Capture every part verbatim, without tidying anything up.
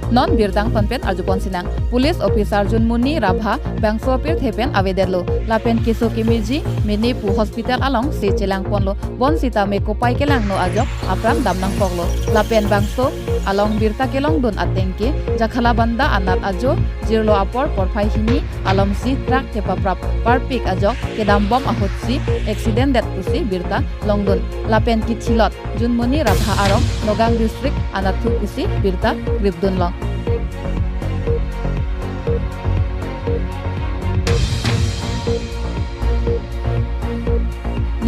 Non birta angton pen arjupon sinang. Police officer Junmoni Rabha bangso apirthe pen avedetlo. Lapen keso kemeji mene pu hospital alongsi chelangponlo. Bonsitame kopai kelangno ajok apran damnangkoklo. Lapen bangso along birta kelongdun ateng ke Jakhalabanda anat ajo jirlo apor porphai hini alomsi truck chepaprap parpik ajok kedambom ahutsi accident det pusi birta longdun. Lapen kithilot Junmoni Rabha arong Nagaon district anatthu pusi birta kripdunlong.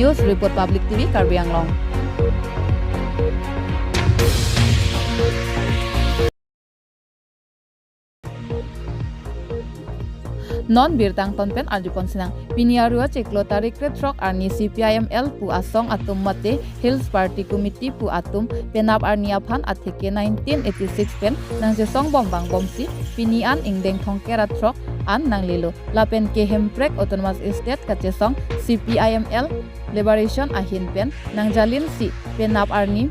News report, Public T V Karbi Anglong. Non birta angton pen arjupon sinang. Pini Aru achiklo tarik krethrok arni C P I M L pu asong atum mate Hills Party Committee pu atum penap arni aphan atheke nineteen eighty-six pen nangchesongbom vangbomsi pini an ingdeng thomkep ra throk an nanglelo. Lapen ke Hemprek Autonomous State kachesong C P I M L Liberation ahin pen nangjalinsi penap arni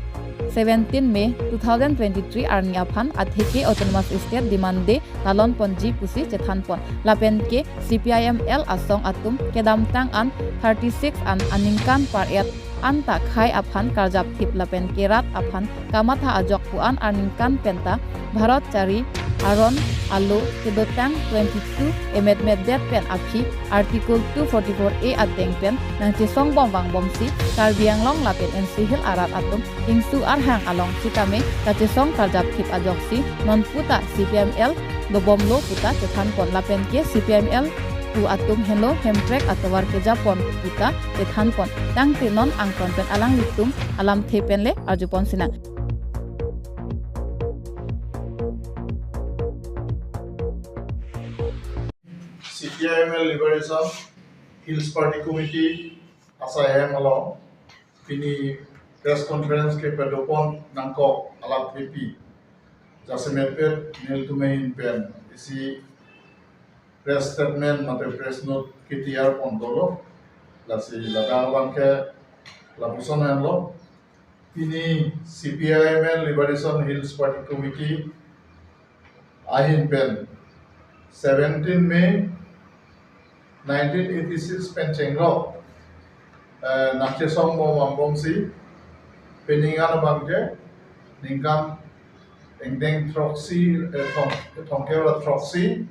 seventeen May two thousand twenty-three arni aphan atheke Autonomous State demand day talonponji pusi chethanpon. Lapen ke C P I M L asong atum kedamtang an thirty-six an aningkan par-et anta khei aphan karjapthip lapen ke rat aphan kamatha ajok pu an aningkan penta Bharat chari aron alo kedotang twenty-two amendment det pen aphi Article two forty-four A ateng pen nangchesongbom vangbomsi Karbi Anglong lapen N C Hills arat atum ingsu arhang along sitame kachesong karjapthip ajoksi non puta C P I M L dobomlo puta chethanpon. Lapen ke C P I M L pu atum henlo Hemprek atovar kejapon puta chethanpon. Tangte non angton pen alanglitum alamthe pen le arjupon sinang. C P I M L Liberation Hills Party Committee asai hem along pini press conference kepadopon nangkok alamthepi jasemet pet nelitum ahin pen isi press statement mate press note ketiyarpon dolo. Lasi ladak abangke lapuson henlo. Pini C P I M L Liberation Hills Party Committee ahin pen seventeen May nineteen eighty-six pen chenglok, eh, nangchesongbom vangbomsi pini an abangke ningkan ingdeng throksi, eh, thong, thomkep ra throksi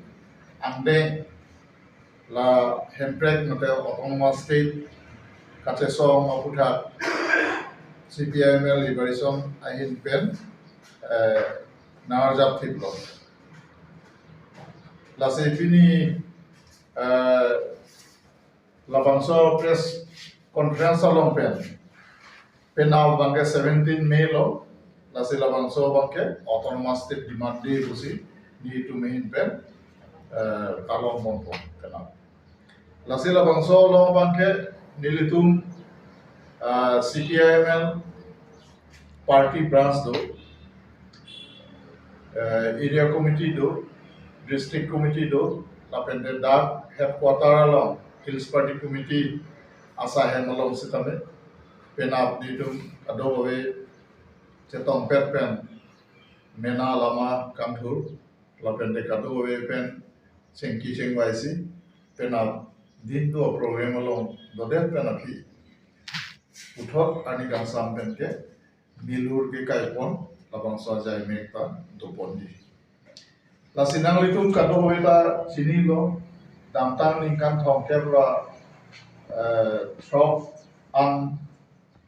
angdeng la Hemprek mate Autonomous State kachesong aputhak C P I M L Liberation ahin pen, eh, nangarjapthiplo. Lasi pini, eh, labangso press conference along pen penap abangke seventeen May lo, lasi labangso abangke Autonomous State Demand Day pusi nelitum ahin pen, eh, talonponpo penap. Lasi labangso along abangke nelitum, eh, C P I M L party branch do, eh, area committee do, district committee do, lapen de dak headquarter along Hills Party Committee asai hem along sitame penap nelitum kadokave chetongpet pen mena lama kangthur lapen de kadokave pen chingki chingvaisi penap din tu program along dodet pen aphi puthot arni kangsam pen ke milur kekaipon labangso ajai mek ta doponji. Lasi nanglitum kadokave ta chinilo, damtang ningkan thomkep ra, eh, throk an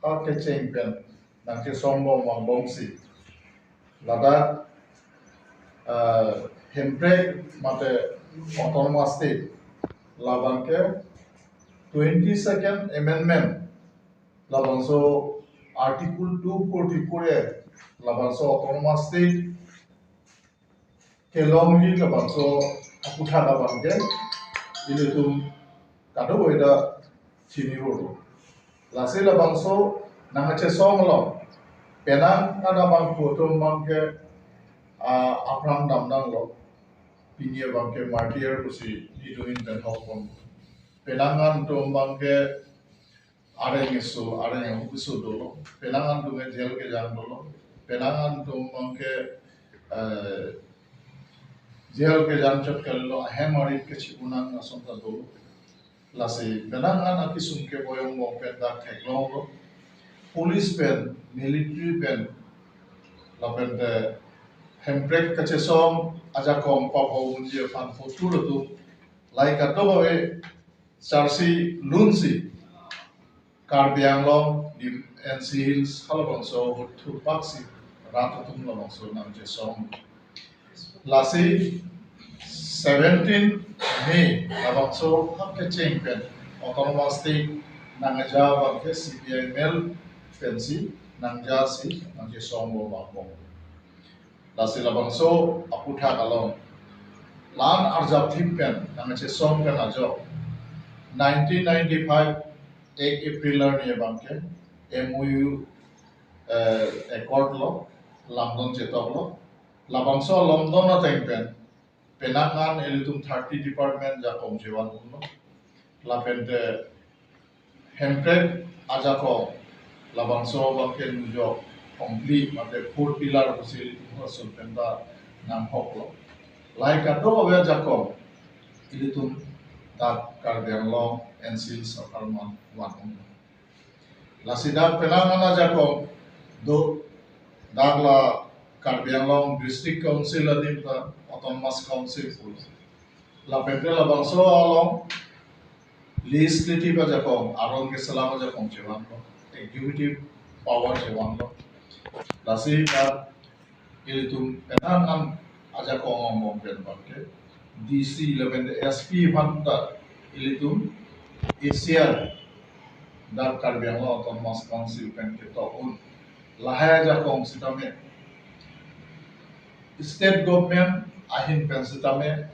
akecheng pen nangchesongbom vangbomsi ladak, eh, Hemprek mate Autonomous State labangke twenty-second Amendment labangso Article two forty-four A labangso Autonomous State kelongji labangso aputhak abangke ilitum kadokave ta chini roro. Lasi labangso nangchesong along penang an abangphu atum abangke, ah, apran damnanglo. Pini abangke martyr pusi nelitum ahin pen hokpon. Penang an atum abangke areng eso, areng eso dolo. Penang an atum ke jail kejang dolo. Penang an atum abangke, eh, jail ke jam chot kalilo, ahem arit ke chipunang ason ta dolo. Lasi penang an akesung keboi angbong pen dak theklonglo. Police pen, military pen, lapen te Hemprek kachesong ajakong pabau munji aphan photo lo tu. Lahai kadokave charsi lunsi Karbi Anglong, di N C Hills, halabangso ahut thurpaksi rat atum labangso nangchesong. Lasi seventeen May labangso hap kecheng pen Autonomous State nangja abangke C P I M L pensi nangjasi nangchesong lo abang. Lasi labangso aputhak along lan arjap thim pen nangchesong pen ajok nineteen ninety-five ek April arni abangke M O U, eh, accord lo, lamdon chetok lo. Labangso lamdon ateng pen penang an ilitum thirty department jakong chevan unlo. Lapen te Hemprek ajakong labangso abangke nujok complete mate four pillar pusi ilitum ason pen ta nanghok lo. Lahai kadokave ajakong ilitum dak Karbi Anglong N C Hills apharman van unlo. Lasi dak penang an ajakong do, dak la Karbi Anglong District Council adim ta Autonomous Council pu. Lapen te labangso along legislative ajakong, aron keselam ajakong chevan lo, executive power chevan lo. Lasi dak ilitum penang an ajakong angbong pen abangke D C lapen S P aphan ta ilitum A C R dak Karbi Anglong Autonomous Council pen ketok un. Lahai ajakong sitame state government ahin pen sitame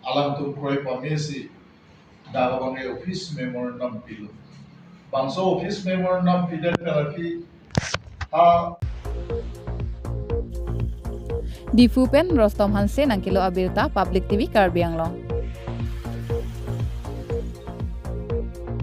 alangtum kroi pamesi dak abangke office memorandum pilo. Bangso office memorandum pidet pen aphi ha Diphu pen Rostom Hanse nangkelo abirta Public T V Karbi Anglong.